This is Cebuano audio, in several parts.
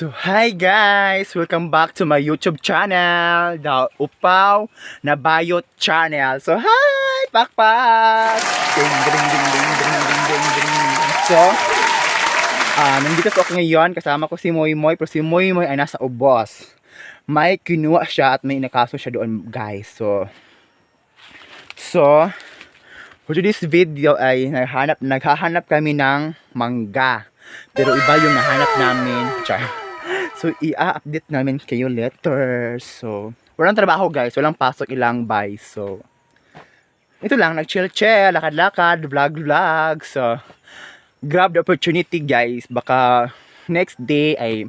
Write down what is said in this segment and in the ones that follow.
So, hi guys! Welcome back to my YouTube channel, the Upaw na Bayot Channel. So, hi! Pakpak! Ding, ding, ding, ding, ding, ding, ding, ding. So, nandito po ako ngayon, kasama ko si Moy Moy, pero si Moy Moy ay nasa ubos. May kinuha siya at may inakaso siya doon, guys. So, for today's video ay naghahanap kami ng mangga. Pero iba yung nahanap namin. Char. So, i-update namin kayo later. So, walang trabaho, guys. Walang pasok, ilang buy. So, ito lang, nag-chill-chill, lakad-lakad, vlog-vlog. So, grab the opportunity, guys. Baka next day ay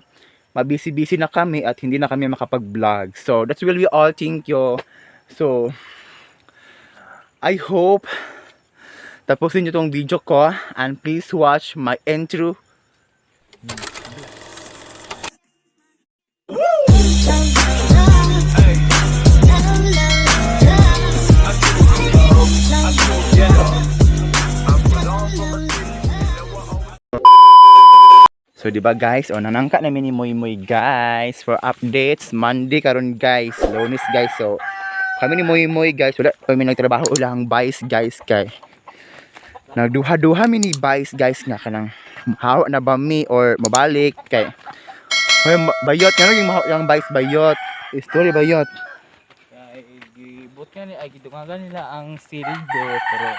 mabisi-busy na kami at hindi na kami makapag-vlog. So, that will be all. Thank you. So, I hope tapusin niyo tong video ko and please watch my intro. So, di ba guys, o nanangka namin ni Moy Moy, guys, for updates Monday karon, guys, Lunes, guys. So, kami ni Moy Moy, guys, wala kami nagtrabaho ulang vice, guys, kay nagduha-duha mi ni vice, guys, nga kanang hawa na ba mi or mabalik kay Hoy, bayot nga yung yung vice bayot. Story bayot. Kaya gibot nga ni ay gidungagan nila ang sildo pero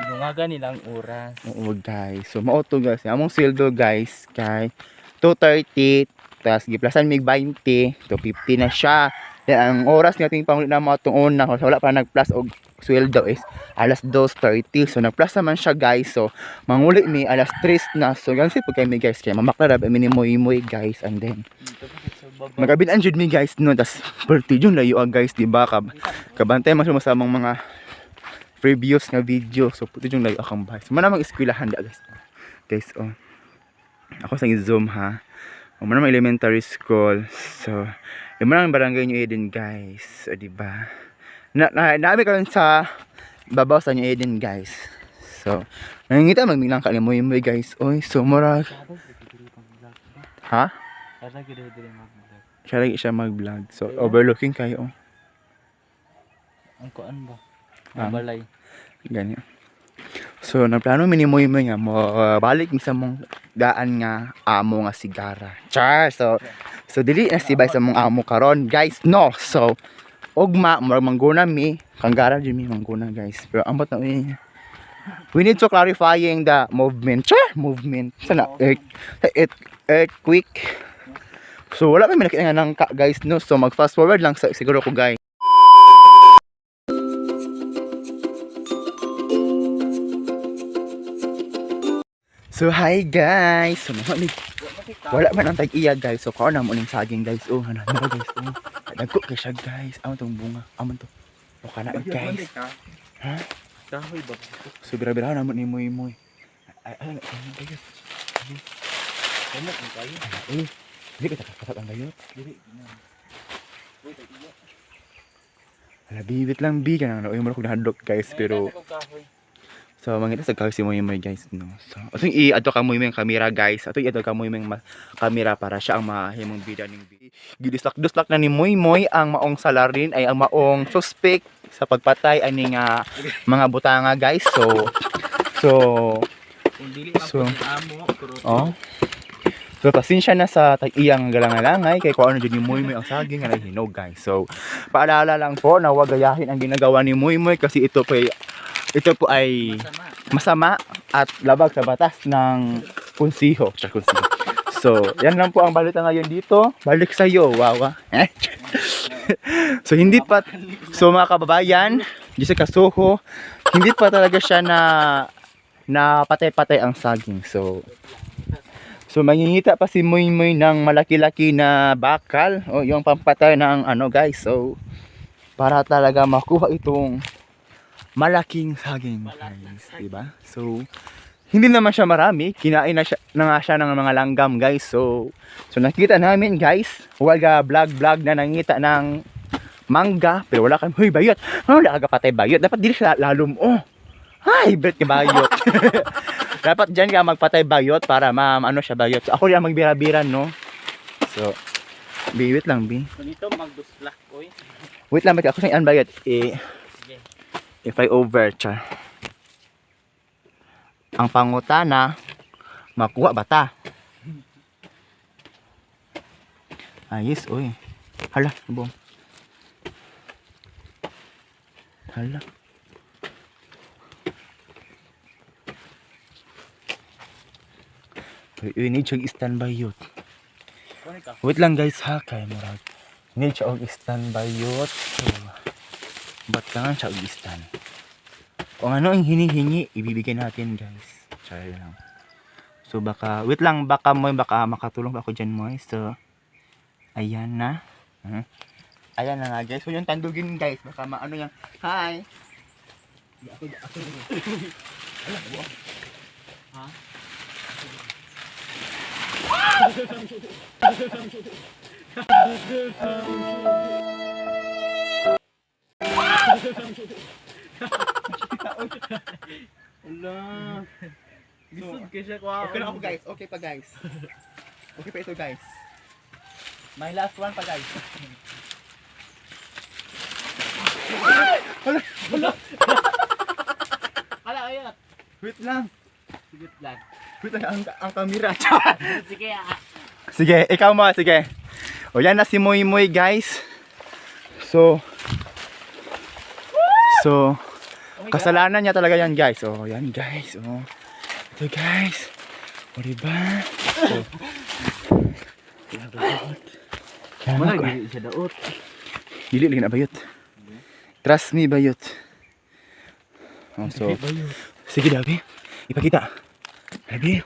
gidungagan nila ang oras. Oo guys. So mao to, guys. Among sweldo, guys, kay 230 tas giplasan mig 20 to 50 na siya. Then, ang oras nga ting panguli na mo atong una so wala pa nag-plus og sweldo is alas 2:30. So nag-plus naman siya, guys. So manguli mi alas 3 na. So gansi pag kay mi, guys, kay mamakla ra mi ni Moy Moy, guys, and then Dito pa sa baba. magabin jud mi, guys, no, tas perti jud layo ah, guys, di ba kabantay man siya sa among mga previous nga video. So puti jud layo akong bahay. So man namang eskwelahan da, guys. Guys, oh. Ako sa zoom ha. O man namang elementary school. So, yung man ang barangay New Eden, guys. So, di ba? Na, na naami karon sa babaw sa New Eden, guys. So, nangingita magmilang ka ni Moy Moy, guys. Oy, so murag ha? Ara gid diri mag-vlog. Siya lagi siya mag-vlog. So, overlooking kayo. Oh. Ang kuan ba? Ah. Ang balay. Ganyan. So, nagplano mi ni Moy Moy nga mo balik mi sa mong daan nga amo nga sigara. Char! So dili na sibay sa mong amo karon, guys, no. So, ugma murag mangguna mi, kanggara jud mi mangguna, guys. Pero ambot na mi. We need to clarifying the movement. Char! Movement. Sana earthquake. So, wala pa mi nakita nga nangka, guys, no. So, mag fast forward lang sa, siguro ko, guys. So hi guys. So mga wala man ang tag-iya, guys. So kaon na mo ning saging, guys. Oh, ano na, guys. Oh. Dagko kay siya, guys. Amo tong bunga. Amo to. O kana, guys. Ha? Kahoy ba? So bira-bira na mo ni Moy Moy. Ay ay ay, ay, guys. Wala man kayo. Eh, dili kita kakasat ang gayot. Dili na. Ala bibit lang bi kanang uy mo ko nahadlok, guys, pero Kahoy. so mangita sa kahoy si Moy Moy, guys, no. So atong i-adto ka Moy Moy ang camera, guys. Atong i-adto ka Moy Moy ang camera para siya ang mahimong bida ning gidislak-duslak na ni Moy Moy ang maong salarin ay ang maong suspect sa pagpatay ani nga mga butanga, guys. So Kung dili man So, po ni amo pero oh. So pasensya na sa tag-iyang galangalangay kay kuano jud ni Moy Moy ang saging nga nahinog, guys. So paalala lang po na huwag gayahin ang ginagawa ni Moy Moy kasi ito po ay masama. masama at labag sa batas ng konsiho. Sa konsiho. So, yan lang po ang balita ngayon dito. Balik sa iyo, wawa. Eh? So, hindi pa, so mga kababayan, Jessica Soho, hindi pa talaga siya na na patay-patay ang saging. So mangingita pa si Moy Moy ng malaki-laki na bakal o yung pampatay ng ano, guys. So para talaga makuha itong malaking saging, guys, 'di ba? So hindi naman siya marami, kinain na siya na nga siya ng mga langgam, guys. So nakita namin, guys, waga vlog vlog na nangita ng mangga pero wala kami. Hoy bayot, ano wala ka patay bayot? Dapat dili siya lalom oh. Ay, bet ka bayot. Dapat diyan ka magpatay bayot para ma ano siya bayot. So, ako rin ang magbira-bira, no. So, B, wait lang, B. So dito magduslak oy. Wait lang, bakit ako sa bayat. Eh, Sige. if I over, char. Ang pangutana, makuha ba ta? Ayos, uy. Hala, bong. Hala. Uy, uy, need siyang standby yun. Kunin ka. Wait lang guys ha, kay murag. Need siya og standby yun. So, ba't ka nga siya og stand? Kung ano ang hinihingi, ibibigay natin guys. Char lang. So baka, wait lang, baka mo, baka makatulong pa ako dyan mo. So, ayan na. Ayan na nga guys. So yung tandugin guys, baka maano yung, hi! Ako ako. Ha? Ala. Lisod kay siya kwa. Okay na ako guys, okay pa guys. Okay pa ito guys. My last one pa guys. Ala ayat. Wait lang. Sige lang. Wait lang, ang camera. Sige ah. Sige, ikaw mo, sige. O yan na si Moy Moy guys. So, Oh my God. kasalanan niya talaga yan guys. O yan guys. O, ito guys. O diba? So, kaya Wala ko. gyud siya daot. Dili lagi na bayot. Trust me bayot. Oh, so, sige Dabi, ipakita. Dabi.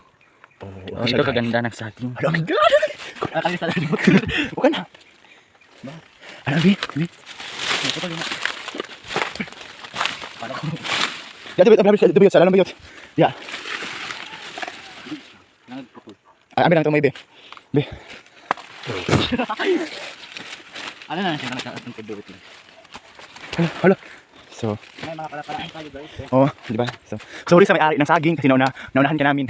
Oh, Oh, ito kaganda ng saging. Oh my God! Ah, kami sa daot. Bukan na. Ano, Bi? Bi? Ya, bayot, bayot, bayot, salam bayot. Ya. Ay, amin lang ito may be. Be. Ano na siya nagkaatong kadot. Hala, hala. So, May mga palapalaan tayo guys. Eh. oh, di ba? So, sorry sa may-ari ng saging kasi naunahan ka namin.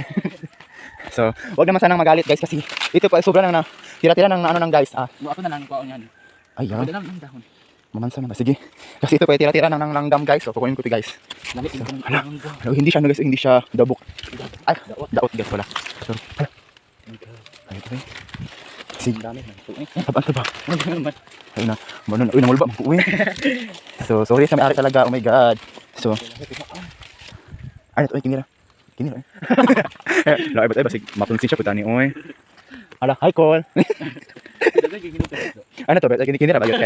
So, wag naman sanang magalit guys kasi ito pa sobra nang na, tira-tira ng ano ng guys. Ah, No, ako na lang kuwaon yan. ayan. Ako na lang ang dahon. Mamansa man ba? Sige. Kasi ito pa tira-tira ng langgam guys. So, kukunin ko ito guys. Lamit So, yung hala. Ano, hindi siya ano guys, hindi siya dabok. Ay, daot guys wala. Sorry. Hala. Ay, ito eh. Sige. Dami man. Eh. Taba, taba. Ano naman? Ay na, mano na, uy, namulba, uy. So, sorry sa may-ari talaga. Oh my God. So, ay, ito, ay, kinira. Kinira, eh. Lahi ba tayo, basig, mapunsin siya, puta ni, oy. Hala, hi, call. Ano to, ba? Kinira ba yun?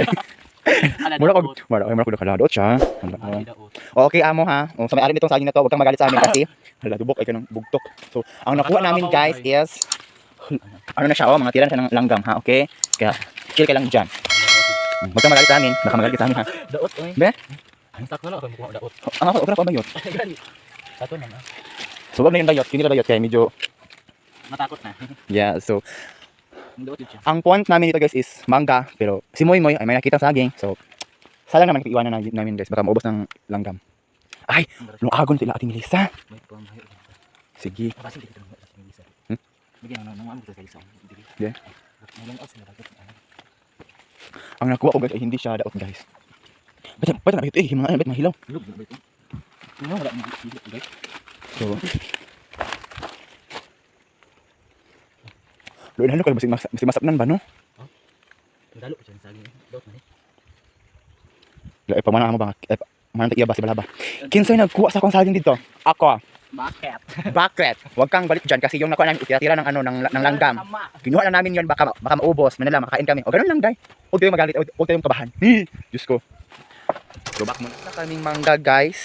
Ala, Mura ko, mura, ay, mura ko nakaladot siya. Hala, Ay, oh. daot. Okay, amo ha. Oh, sa may-ari nitong saging na to, huwag kang magalit sa amin kasi hala, dubok ay kanang bugtok. So, ang nakuha namin guys is ano na siya, oh, mga tira na siya ng langgam ha, okay? Kaya chill ka lang dyan. Huwag kang magalit sa amin, baka magalit ka sa amin ha. Daot oy. Be? Ang sakto lang ako mukuha daot. Ang ako, okay na ko bayot. Gani. Sato na na. So, wag na yung bayot, hindi na bayot kaya medyo Matakot na. yeah, so Ang daot yun siya. ang point namin dito guys is mangga, pero si Moy Moy ay may nakita saging. So, sayang naman iiwanan na namin guys, baka maubos ng langgam. Ay, lungagon sila Ate Melissa. May pamahay. Sige. Basin dito nang sa Melissa. Hmm? Bigyan na nang amo sa Melissa. Dili. Yeah. Nalang out sila dapat. Ang nakuha ko guys ay hindi siya daot guys. Ba't na eh, yung mga ano, ba't mahilaw? Lug na ba ito? Ano wala mo dili guys. So, Luin halo kayo, basig masapnan ba no? Dalo siya sa saging. Daot na eh. Ay, pamana mo ba? Eh, pamana iya ba si Balaba? Kinsay nagkuha sa akong saging dito? Ako. Bakit? Bakit? Huwag kang balik dyan kasi yung nakuha namin tira-tira ng ano ng langgam. Tama. Kinuha na namin yun baka baka maubos, manala makakain kami. O ganun lang, day. Huwag tayong magalit, huwag tayong kabahan. Diyos ko. So back muna na kaming mangga, guys.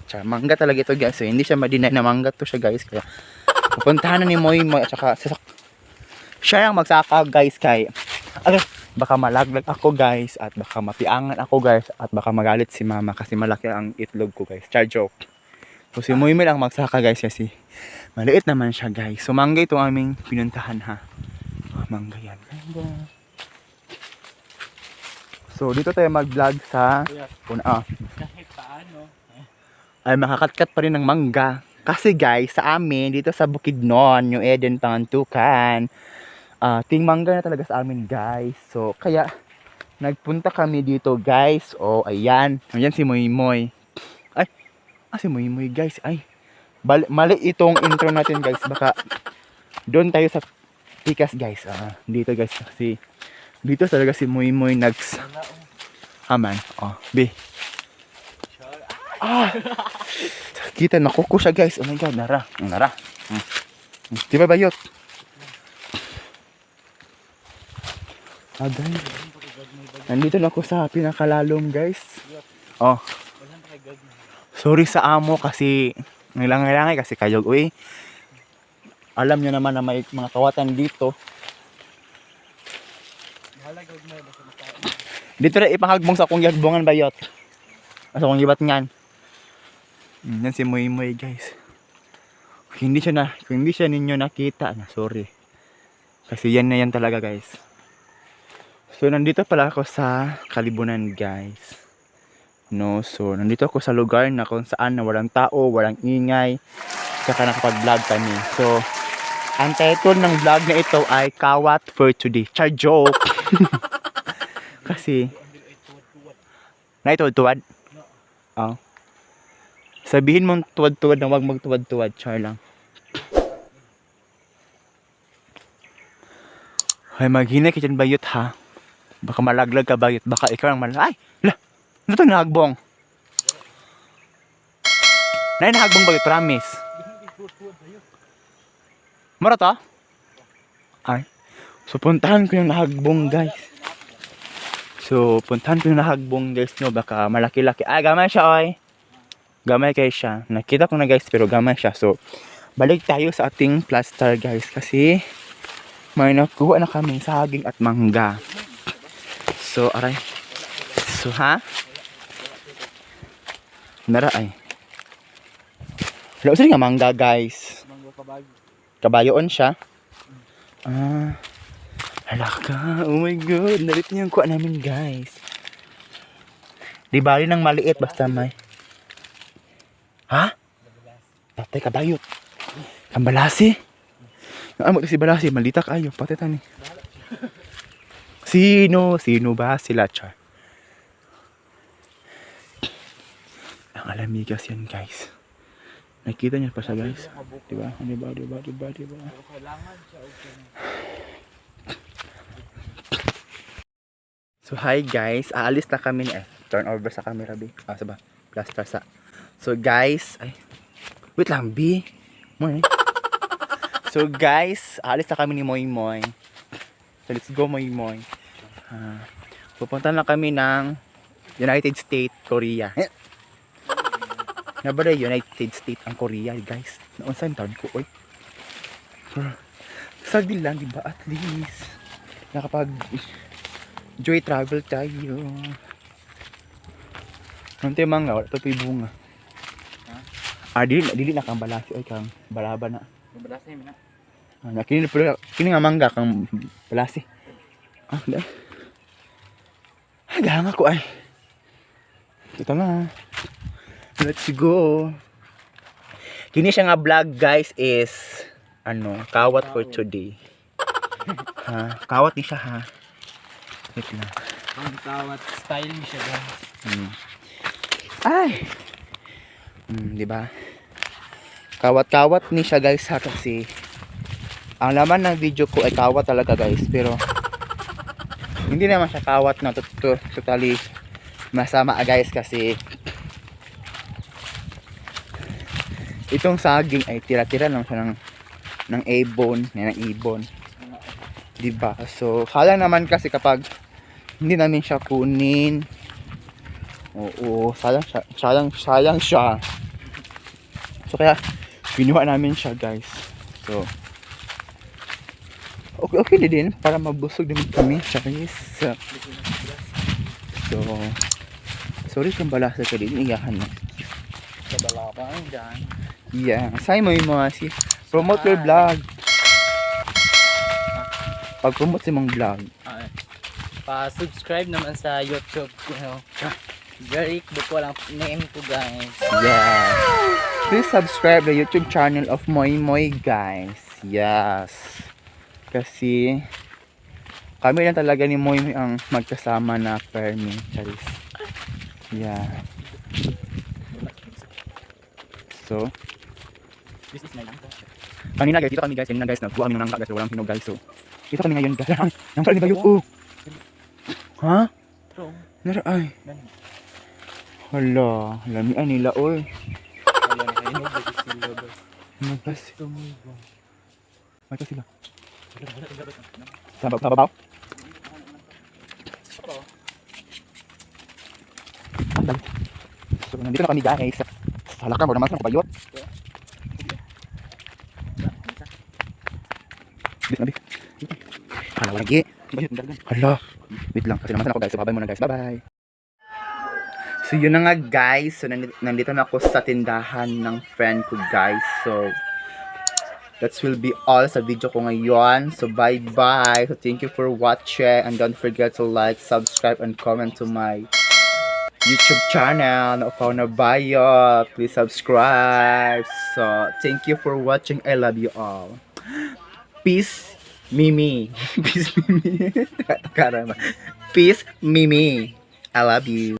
Tsaka mangga talaga ito, guys. So hindi siya ma-deny na mangga to siya, guys. Kaya pupuntahan na ni Moy Moy at saka siya ang magsaka, guys, kay Aga, baka malaglag ako, guys, at baka mapiangan ako, guys, at baka magalit si mama kasi malaki ang itlog ko, guys. Char joke. So si Moy Moy lang magsaka, guys, kasi maliit naman siya, guys. So mangga ito aming pinuntahan, ha. Mangga yan. Mangga. So dito tayo mag-vlog sa Kuya, una, kahit paano. ay makakatkat pa rin ng mangga. Kasi guys, sa amin, dito sa Bukidnon, New Eden, Pangantukan, Ting mangga na talaga sa amin, guys. So, kaya nagpunta kami dito, guys. Oh, ayan. Ayan si Moy Moy. Ay, si Moy Moy, guys. Ay, mali itong intro natin, guys. Baka doon tayo sa pikas, guys. Dito, guys. Kasi dito talaga si Moy Moy nags Wala oh. Aman. Oh, B. Sure. Ah! Kita na kuko siya, guys. Oh my God, nara. Nara. Di ba bayot? Guys. Nandito na ako sa pinakalalom, guys. Oh, Walang pakigag na. Sorry sa amo kasi nangilangay kasi kayog uy. Alam niyo naman na may mga kawatan dito. Bahala gag may basta makain. Dito na ipangagbong sa akong gihagbongan, bayot. Sa akong gibatngan. Yan si Moy Moy, guys. Kung hindi siya ninyo nakita, na sorry. Kasi yan na yan talaga, guys. So nandito pala ako sa Kalibunan, guys. No, so nandito ako sa lugar na kung saan na walang tao, walang ingay, tsaka nakapag-vlog kami. So, ang title ng vlog na ito ay Kawat for Today. Char, joke. Kasi, naituwad-tuwad? Oh. Sabihin mong tuwad-tuwad na wag magtuwad-tuwad. Char lang. Ay, maghinay ka dyan, bayot, ha. Baka malaglag ka, bayot. Baka ikaw ang malag... Ay! La! Ano to nahagbong? Nay, nahagbong, bayot. Promise. Mara to? Ay. So, puntahan ko yung nahagbong, guys. So, puntahan ko yung nahagbong, guys, no? Baka malaki-laki. Ay, gamay siya, oy. Gamay kay siya. Nakita ko na, guys, pero gamay siya. So, balik tayo sa ating plaster, guys. Kasi, may nakuha na kami saging at mangga. So, aray. So, ha? Nara, ay. Wala usa nga mangga, guys. Manggo kabayo. Kabayoon siya. Hala ka. Oh my God. Nalit niya yung kuha namin, guys. Di bali ng maliit, basta may. Ha? Patay kabayot. Kang balasi. Ang amo si balasi, malita kayo. Patay tani. Sino? Sino ba sila, Char? Ang alamigas yan, guys. Nakita niyo pa siya, guys. Diba? Diba? Diba? Diba? Diba? Pero kailangan siya og So hi guys, aalis na kami ni turn over sa camera, B. Sa ba? Plaster sa. So guys, ay, wait lang, B. Moy. So guys, aalis na kami ni Moy Moy. So let's go, Moy Moy. Pupunta na kami ng United States, Korea. Eh. Nabara United States ang Korea, guys. Naunsa yung taon ko, oy. Sagdi lang, di ba? At least nakapag joy travel tayo. Nanti mangga, wala pa pa'y bunga. Dili, dili na kang balasi, oy, kang balaba na. Mabalas na na. Na kini pero kini nga mangga kang balasi. Da. Gahanga ko ay. Ito na. Let's go. Kini siya nga vlog, guys, is ano, kawat for today. Ha, kawat ni siya, ha. Wait lang. Ang kawat style ni siya, guys. Ay. Di ba? Kawat-kawat ni siya, guys, ha, kasi ang laman ng video ko ay kawat talaga, guys, pero hindi naman siya kawat na totally masama, guys, kasi itong saging ay tira-tira lang siya ng ibon, ng ibon. 'Di ba? So, sayang naman kasi kapag hindi namin siya kunin. Oo, sayang siya, sayang, sayang siya. So kaya kinuha namin siya, guys. So okay, okay na din para mabusog din kami. Charis. So sorry kung balasa ka din, iyahan na. Kabala pa ang dyan. Yeah, say mo yung mga si promote your vlog. Pag-promote si mong vlog. Pa-subscribe naman sa YouTube ko. No? Jeric Buko lang name ko, guys. Yeah. Please subscribe the YouTube channel of Moy Moy, guys. Yes. Kasi kami lang talaga ni Moy Moy ang magkasama na permi. Charis. Yeah. So, This is my lang. Kanina guys, dito kami guys, kanina guys, nagkuha kami ng nangka guys, walang hinog guys. So, dito kami ngayon guys. Ay, nangka ni Bayot. Oh. Ha? True. Nara ay. Gani. Hala, lamian nila oy. Wala na kayo lagi sila ba. Magas, Tumugo. magas sila. Wala wala wala. Sa babaw. Ah, dalit. So, nandito na kami guys. Sa halakan, wala naman sa bayot. Bis na, bi. Hala, wala gi. Hala. Wait lang, kasi naman ako guys. So, bye-bye muna guys. Bye-bye. So, yun na nga guys. So, nandito na ako sa tindahan ng friend ko guys. So, that will be all sa video ko ngayon. So, bye-bye. So, thank you for watching. And don't forget to like, subscribe, and comment to my YouTube channel, Naupaw na Bayo. Please subscribe. So, thank you for watching. I love you all. Peace, Mimi. Peace, Mimi. Karama. Peace, Mimi. I love you.